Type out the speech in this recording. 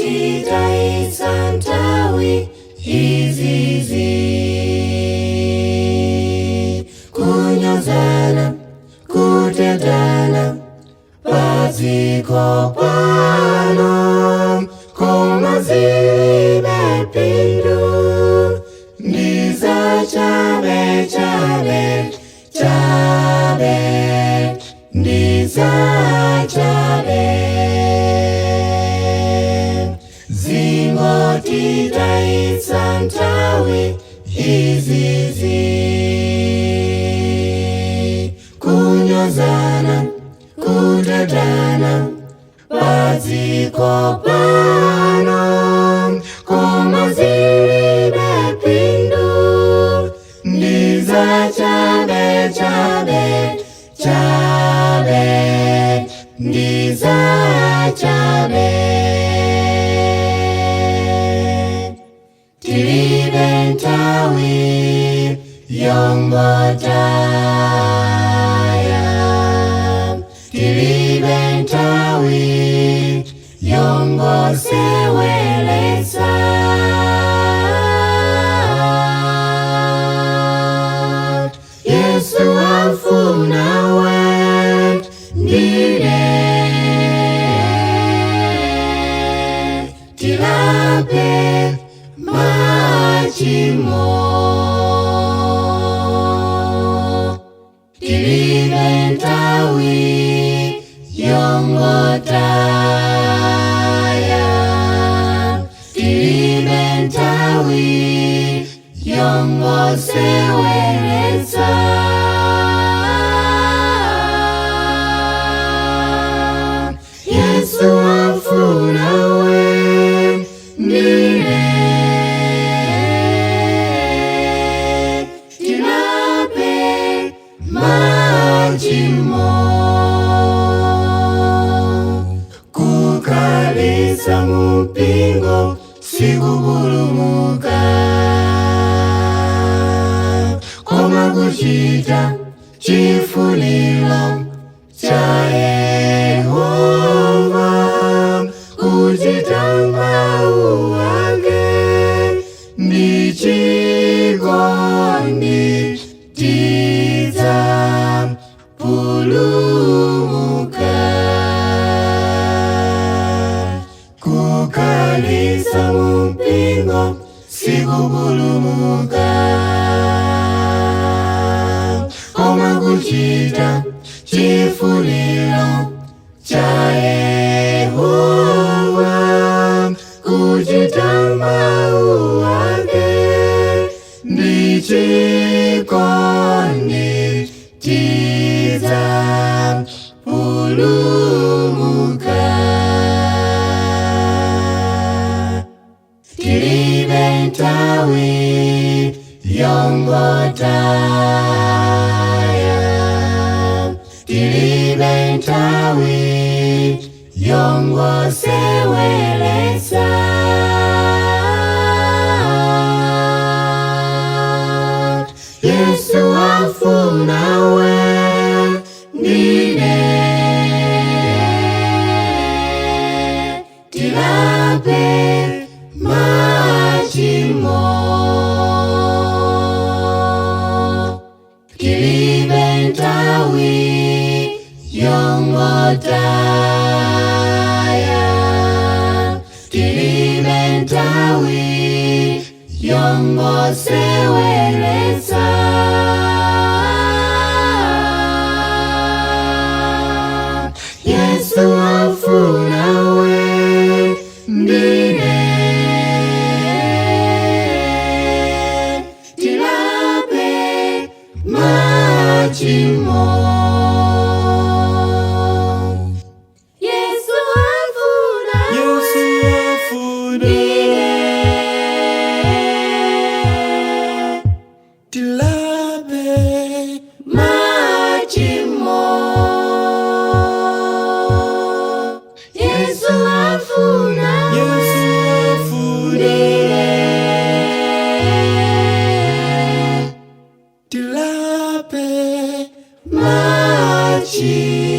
Zingotitayitsa nthawi izizi, kunyozana, kudedana padziko pano, koma zilibe phindu, ndizachabe chabe chabe, ndizachabe. Zingotitayitsa nthawi izizi, kunyozana, kudedana padziko pano, koma zilibe phindu, ndizachabe chabe chabe, ndizachabe. Tilibe nthawi yongotaya, tilibe nthawi yongoseweletsa. Yesu afuna iwe ndine tilape machimo, tilibe nthawi yongotaya, tilibe nthawi yongoseweletsa. Yesu afuna iwe ndine tilape machimo, kukhalitsa mumpingo sikupulumuka, koma kuchita chifuniro cha Yehova, kuchita mawu ake ndi chikondi, tidzapulumuka. Kukhalitsa mumpingo sikupulumuka, koma kuchita chifuniro cha Yehova, kuchita mawu ake ndi chikondi, tidzapulumuka. Tilibe nthawi yongotaya, tilibe nthawi yongoseweletsa. Yesu afuna iwe ndine tilape machimo, tilibe nthawi yongotaya, tilibe nthawi yongoseweletsa. Yesu afuna iwe ndine tilape machimo. Yesu afuna Yesu iwe afuna ndine tilape machimo. Yesu afuna Yesu iwe afuna ndine tilape machimo.